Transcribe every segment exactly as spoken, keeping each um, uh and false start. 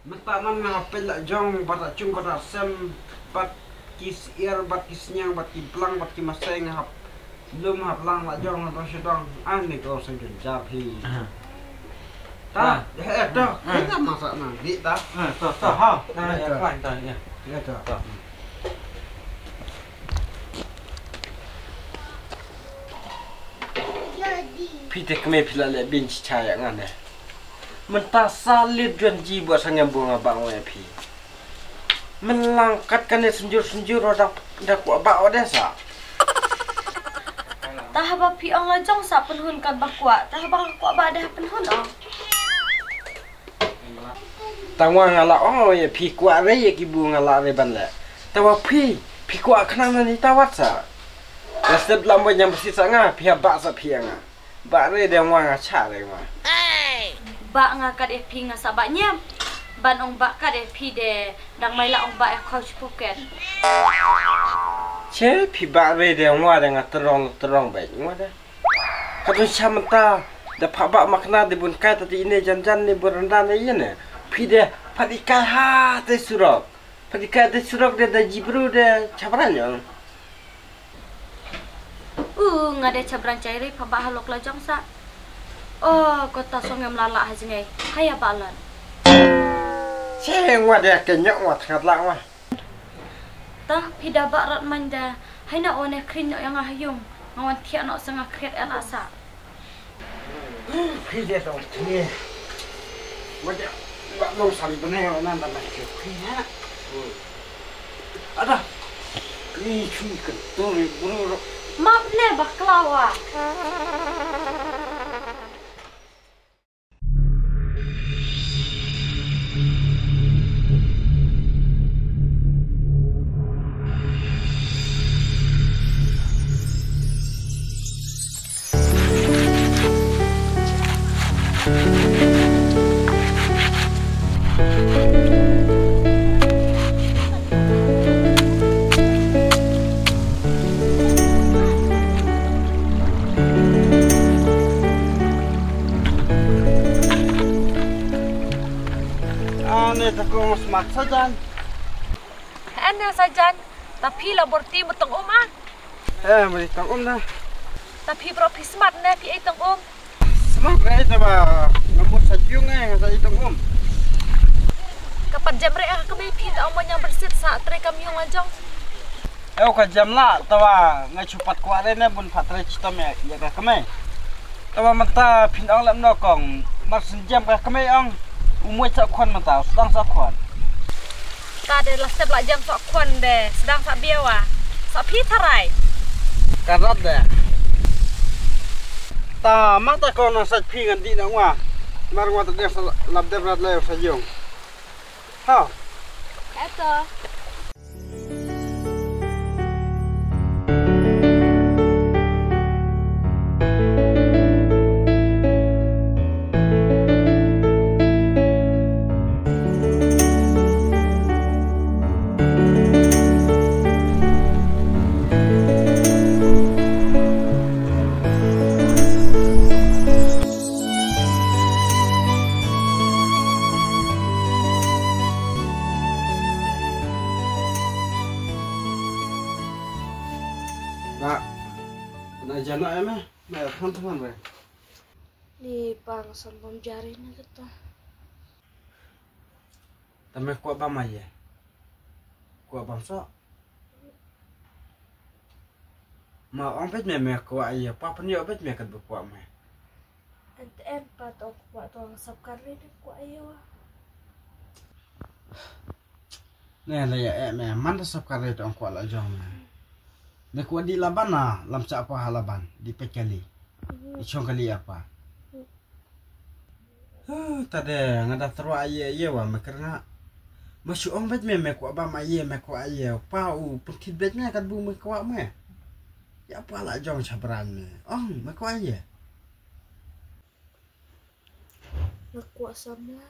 Mynta nan nga hap peit la jong bad la jong ka da sem bad ki syiar bad ki sniang bad ki blang bad ki masai nga hap lum hap lang la jong na dong sha dong. Ani ko seng jynjar hi. Ta eh to. Kita masa na di ta. To to ha. Ta ya klang ta ya. Ya to. Phi te kmie phi la leh beiñ cha ïa nga ne. Mynta sa lit juan ji ba sa ngem bun nga ba ngoi phi. Mynlang kat kane synjur synjur da da kwah ba ode sa. Ta haba phi ong la jong sa pynhun kat ba kwah, ta haba kwah ba da pynhun ong. Tangwa nga la ong ïa phi kwah re ïa ki bu nga la re ban leh. Tawa phi phi kwah khnang na ni tawat sa. La step lam ba nyam si sa nga phi ha ba sa phi nga. Ba re de ngwa nga cha re ngwa. Ba nga kat ïa phi nga sa ba nyam. Ban ong ba kat ïa phi de dang mai la ong ba ïa khau chi poket. Che phi ba re de ngwa de nga terong terong ba ngwa de. Ka tu cha mynta da pha ba makna de bun kai ta ti ne jan jan ne bun randa ne ye ne. Phi de pha di kai ha te surok. Pha di kai te surok de da jibru de chabran yo. U nga de chabran chai re pha ba halok la jong sa. O ko ta song em la la ha jingai. Haya ba lan. Che ngwa de ke nyok ngwa thngat la ngwa. Ta phi da ba rat man da hai na one khrin no yang ah yung nga wan thiah no sa nga khriat el asa. Phi de tong thie. Wa de ba long sari bne nan da mai ke phi ha. Ada. Ni chui ke tu ri bru ro. Map ne baklawa. Ane ta ko smat sajan. Ane sajan. Ta phi la borti mu tong um ah. Eh, mari tong um na. Ta phi bro phi smat ne phi ei tong um. Smat re ta ba ngamut sa jung eh sa ei tong um. Ka pat jam re ah ka mei phi ta ong mo nyang bersit sa tre kam yung ajong. Eu ka jam la tawa nga chupat kwah re ne bun phat re chitom ya ya ka kmei. Tawa mynta phin ong lem no kong mar sin jam ka kmei ong. U mui sa khon mynta u sdang sa khon. Ka de la step la jam sa khon de sdang sa biawa. Sa phi tharai. Ka rat de. Ta ma ta kong na sa phi ngan di na ngwa. Mar ngwa ta de sa lap de rat le sa yung. Ha. Eto. Ba, na jana em eh, me than than re. Ni pang son bom jari na kata. Tame kwah ba ma ye. Kwah bam so. Ma ong pet me me kwah ye, pa pen yo pet me kat bu kwah me. Ent en pa tong kwah tong sap kari ni kwah ye wa. Ne la ya eh me man da sap kari tong kwah la jong me. Me kwah di laban na lam cha pa ha laban di pet kali. Di chong kali apa. Huh, ta de nga da trwa ye ye wa me ker nga. Ma shu ong bet me me kwah ba ma ye me kwah ye pa u pengkit bet me kat bu me kwah me. Ya pa la jong chabran me. Ong me kwah ye. Me kwah samla.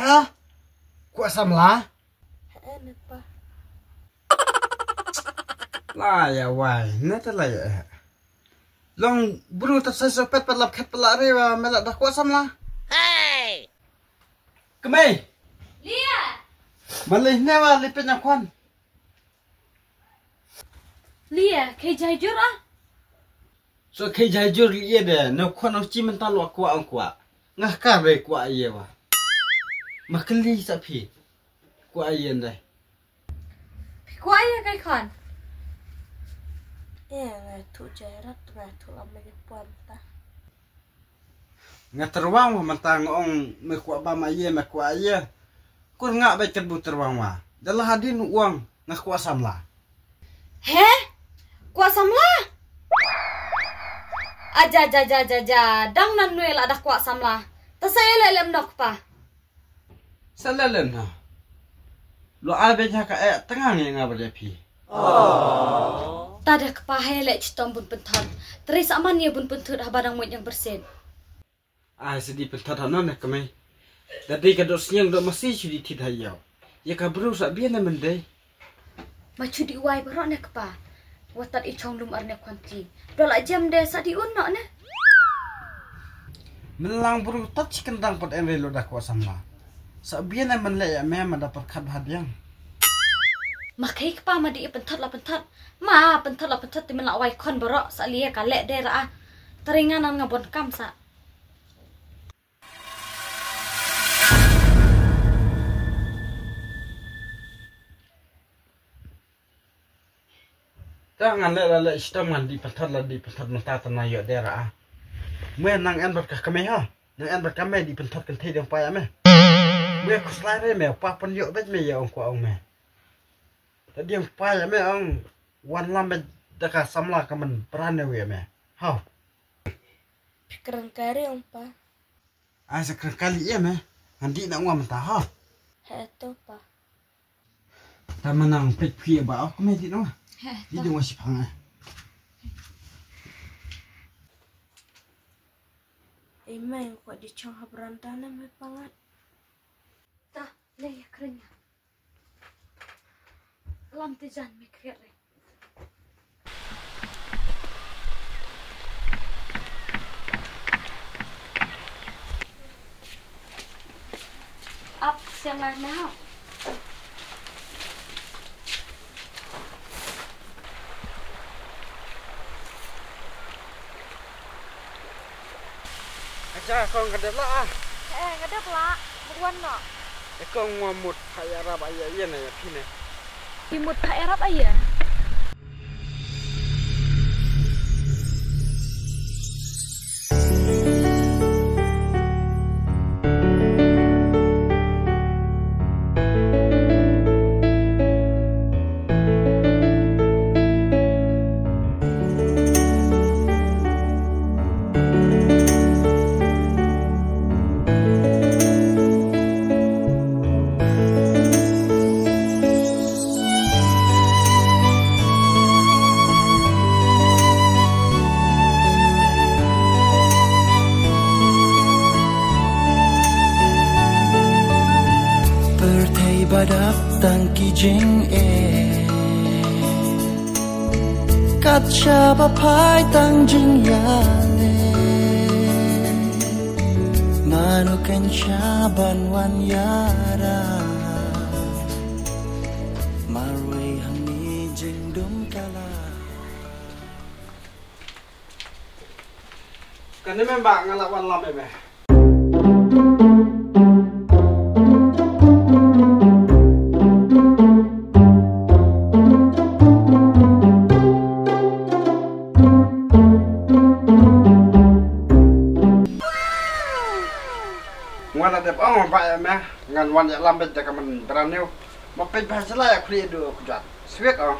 Ha? Kwah samla? He ne pa. La ya wai, ne ta la ya. Long bru ta sa so pet pa lap khat pa la re wa me la da kwah samla. Hey! Kmei. Lia! Malei ne wa li pe nyang khon. Lia, khie jai jur ah. So khie jai jur li ye de, ne khon ong chi mynta lo kwah ong kwah. Nga ka re kwah ye wa. Ma kli sa phi. Kwah ye de. Phi kwah ye kai khon. Eh, nga tu jai rat, nga tu lam ye pon ta. Nga tyrwang wa mynta nga ong me kwah ba ma ye me kwah ye. Kur nga ba kat bu tyrwang wa. Da la hadin u ong nga kwah samla. He? Kwah samla? Aja ja ja ja ja dang nan nwe la da kwah samla. Ta sa ele lem nok pa. Sa lelen ha. Lo a be ja ka e tanga ngi nga ba de phi. Ta de kpa he le chitom bun pynthot. Teri sa man ye bun pynthot haba dang muit yang bersin. Ai sa di pynthot ha non ka mai. Da dei ka dot sniang dot masi chu di thit ha yau. Ya ka bru sa bien na mendei. Ma chu di wai baroh ne kpa. Watat i chong lum ar ne kwanti. Dol a jem de sa di un no ne. Menlang bru tat chi kendang pat en re lo da kwah samla. Sa bien na men le ya me ma da perkhat bha diang. Ma kai kpa ma di i pynthot la pynthot. Ma pynthot la pynthot ti men la wai khon baroh sa lia ka le de ra a. Teringan nan nga bon kam sa. Ta ngan le la le stom ngan di pynthot la di pynthot mynta ta na yo de ra a. Me nang en bad ka kame ha. Nang en bad kame di pynthot kan thei dang pa ya me. Me khuslai re me pa pon yo bej me ya ong kwah ong me. Ta di ong pa ya me ong wan lam bej da ka samla ka man pran ne we me. Ha. Kren kari ong pa. Ai sa kren kali ya me. Ngan di na ngwa mynta ha. He to pa. Ta manang pek phi ba ok me di no. He, di ta. Dong wa sipang eh. Ei mai ko di chong ha branda na me pangat. Ta le ya krenya. Lam te jan me kre re. Ap siang lai na. Acha kong ka dep la ah. Eh, ka dep la. Mut wan no. E kong ngwa mut pha ya rap aya yen na ya phi ne. Ki mut pha ya rap aya. Pyrthei ba dap tang ki jingeh. Kat shaba phai tang jingïaleh. Mano kan shaba wan ïarap. Marwei hangne jingdum kala. Kane me ba nga la wan lam me. Nga la dep ong ba ya me ngan wan ya lam bet da ka man brand new. Ma peit ba jela ya khri du ku jat. Sweet ong.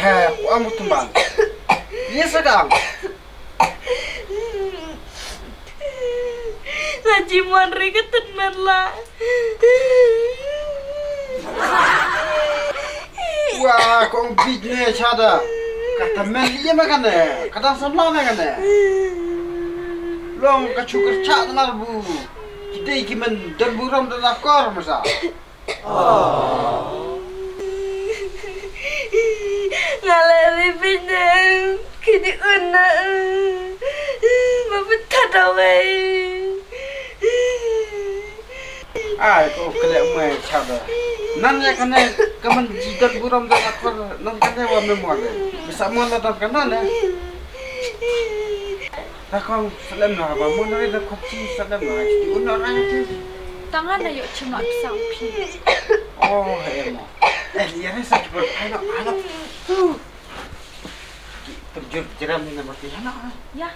He, ku am tumban. Ye sedang. Sa jimon ri ka tynmen la. Wa, kong bit ne chada. Kata men liya ma kane. Kata samla ma kane. Long ka chukar cha na bu. Kidei ki men dan buram dan akor masa. Nga la ri byneng ki di una. Ma betat away. Ai ko kle mai chada. Nan ya kane kaman jidan buram da akor nan kane wa memor. Bisa mon la dan kana ne. Rakong salem na ba mon re da kopchi salem na. Una ra ti. Tangan na yo chim na pisang pi. Oh, emo. Eh, liya re sa ki berpaina anak. Terjun jeram ni nama ti anak. Ya.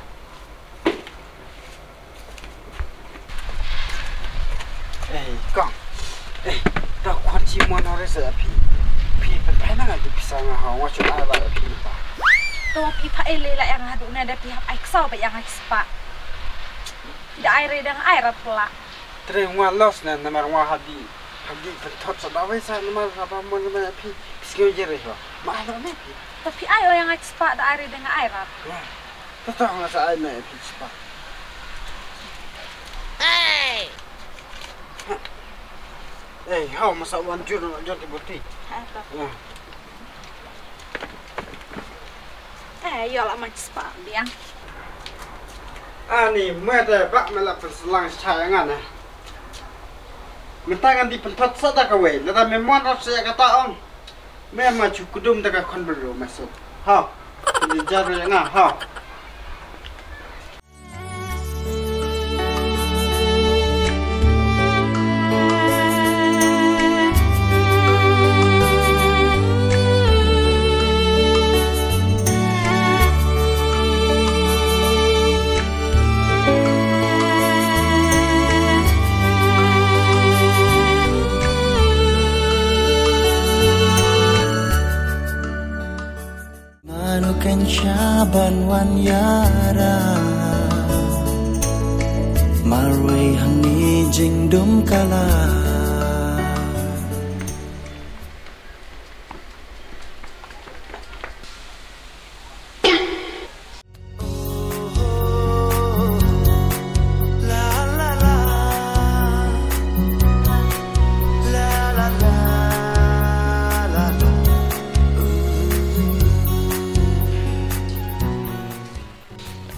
Eh, kong. Eh, ta khot chi mon hore sa phi. Phi pat ai na ngan tu pisa nga ha, wa chun ai ba phi pa. To phi pa ai le la yang hadu na da phi hap ai ksaw ba yang ai spa. Da ai re dang ai rat pla. Tre ngwa los na namar ngwa hadi. Hadi kan thot sa da wai sa namar haba mon na phi. Phi sngewjere ho. Ma lo ne phi. Ta phi ai o yang ai spa da ai re dang ai rat. Wah. Tata nga sa ai na phi spa. Hey! Eh, hau masa wan jur na jur ti buti. Ha, to. Ya. Eh, yo la ma spa biang. Ani mete bak mela penselang chaya ngana. Mentang di pentot sa da kawai, lada memon rap saya kata ong. Me ma chu kudum da ka khon bru ma so. Ha. Ni jar ya nga ha. Mano kan shaban wan yara. Marwei hangi jingdum kala.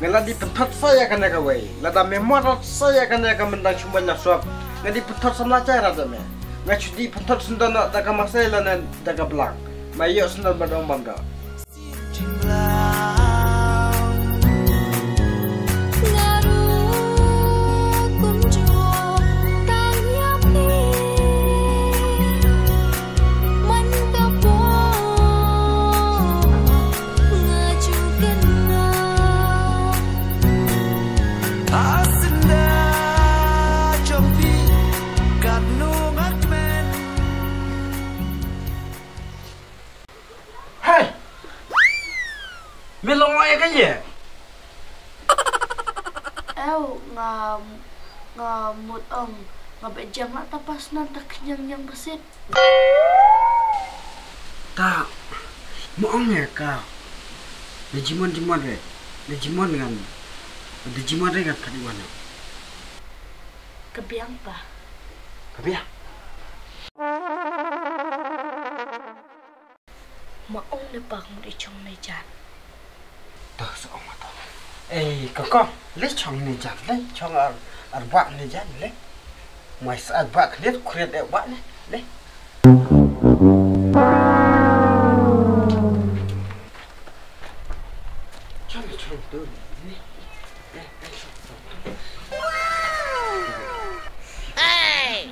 Nga la di pynthot sa ïa kane kawei. Lada me mot sa ïa kane ka myndang shu mot la sop. Nga di pynthot samla chai ra da me. Nga shu di pynthot sendon da ka masai lane da ka blang. Ma ïoh sendon ba dong bam da. Hey! Me long ïa ka ye? Ew, nga, nga mut ong, nga beh jam la ta pas nan ta khñiang ñiang basit. Ta, mo ong ïa ka. De jimon jimon re, de jimon ngan, de jimon re ngan kadi wan. Ka biang pa. Ka biang. Ma ong ne pa ka mut i chong ne jan. To sa ong ma to. Ei, ko ko, le chong ne jan, le chong ar, ar ba ne jan, le. Mai sa ar ba khliet khriet e ba ne, le. Chong chong tu ne. Hey!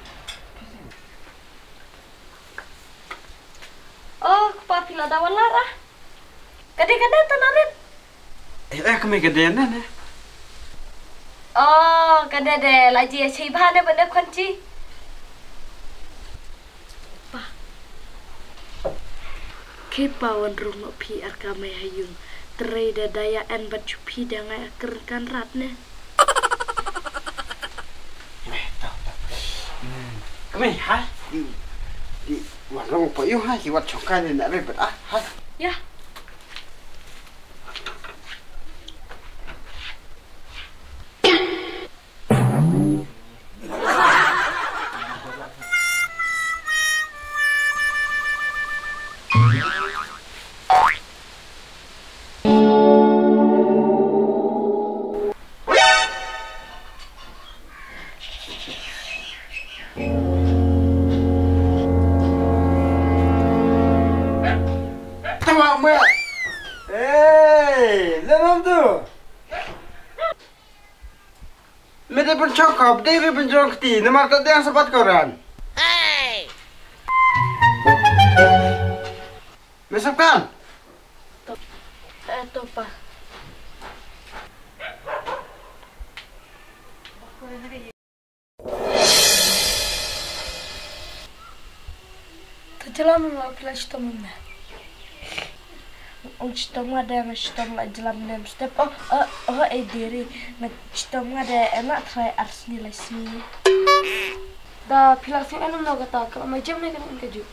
Oh, kpa phi la da wan lar ah. Ka dei ka dei ta na rit. Eh, eh, kmie ka dei na ne. Oh, ka dei dei la ji achei bha ne ba ne khon chi. Pa. Ke pa wan rung no phi ar ka mai ha yung. Trei da daya en bat chu phi da ngai akren kan rat ne. Kmie, ha? Wan rong pa ïu ha, ki wat chongkai ne na rebet ah, ha? Ya. Tama me. Hey, lenam tu. Me dei ban chok kop, dei re ban jrong kti, namar ta dei sa bat koran. Me sap kan? To, eh, to pa. Ta jylla mynne la phi la shitom mynne. Ong shitom nga de nga shitom la jylla mynne step. Oh, oh, oh, eh, deri. Nga shitom nga de em la try ar sngi lai sngi. Da phi la sngewthuh em no kata ka la ma jem ne ka ka ju.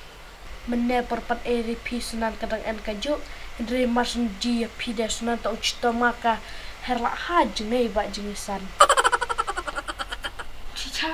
Mynne por pat eh ri phi sunan ka dang en ka ju. Hynrei mar syn ji ïa phi de sunan ta ong shitom nga ka her la ha jngai ba jngai san. Chicha.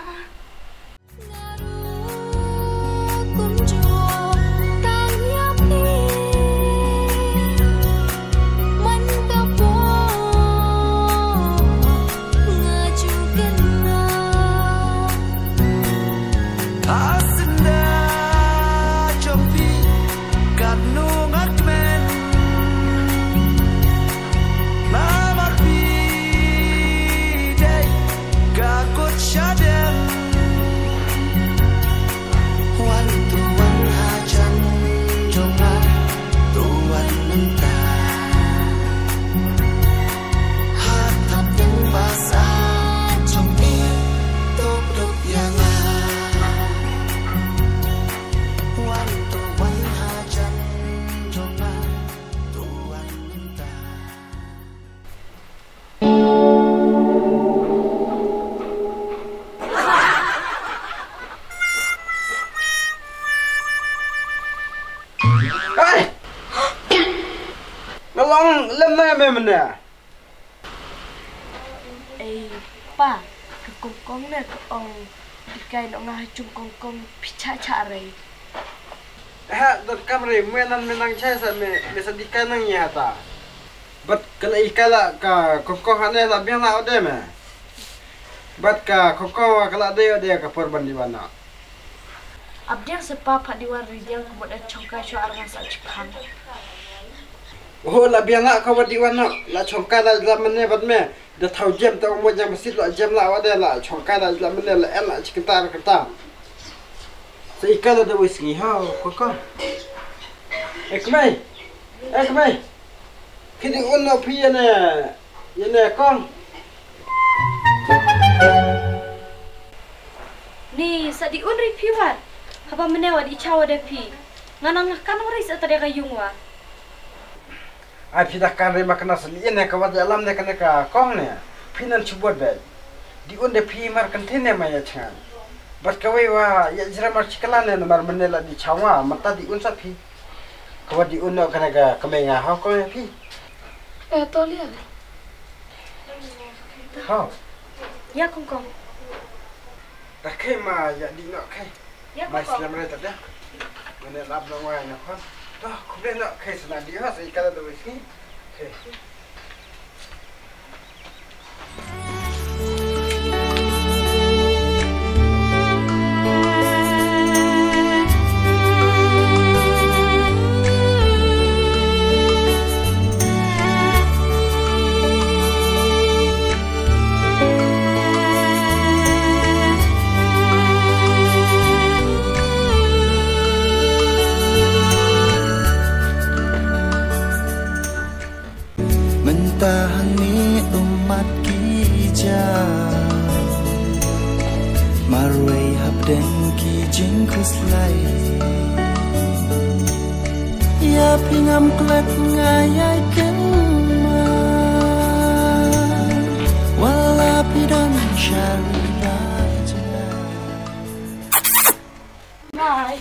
Hey! Nga long lem na me mynne. Ei, pa, ka kongkong ne ka ong. Dikai noh nga ha jong kongkong phi cha cha rei. Ha, dot kam rei, me nan me nang chai sa me, me sa dikai nang ïa ta. Bad ka la i ka la ka kongkong ha ne la biang la ode me. Bad ka kongkong wa ka la de ode ka por ban di wan na. Ap diang se pa pha di wan ri diang ka mut da chongkai shuwa ar ngan sa chiphang. Oh, la biang la ka wa di wan na, la chongkai la la mynne bad me. Da thaw jem ta ong mo jam sit la jem la wa de la chongkai la la mynne la en la chi kynta ar kynta. Sa i ka la da wei sngi ha ko ko. Ek mai. Ek mai. Ki di un no phi ne. Ïa ne kong. Ni sa di un ri phi wat. Haba mynne wa di chaw de phi. Nga nang kan ri sa ta de ka yung wa. Ai phi da kan ri ma kana sa li ne ka wat ïa lam ne kana ka kong ne. Phi nan chubot be. Di un de phi mar kan thine ma ïa chang. Bat ka wei wa ïa jra mar chikala ne mar mynne la di chaw wa mata di un sa phi. Ka wat di un no kana ka kame nga ha kong ïa phi. Eh, to lia. Ho. Ïa kong kong. Ta khei ma ïa di no khei. Ïa kong kong. Mai slem re ta da. Mane lap no wa na khon. To, khuble no khei sana di ha sa i kala da wei sngi. Khei. Mynta hangne ummat ki ja marwei hapdeng ki jingkhuslai. Ïa phi ngam klet nga ïai kynmaw. Wala phi don shari ba ja. Bye.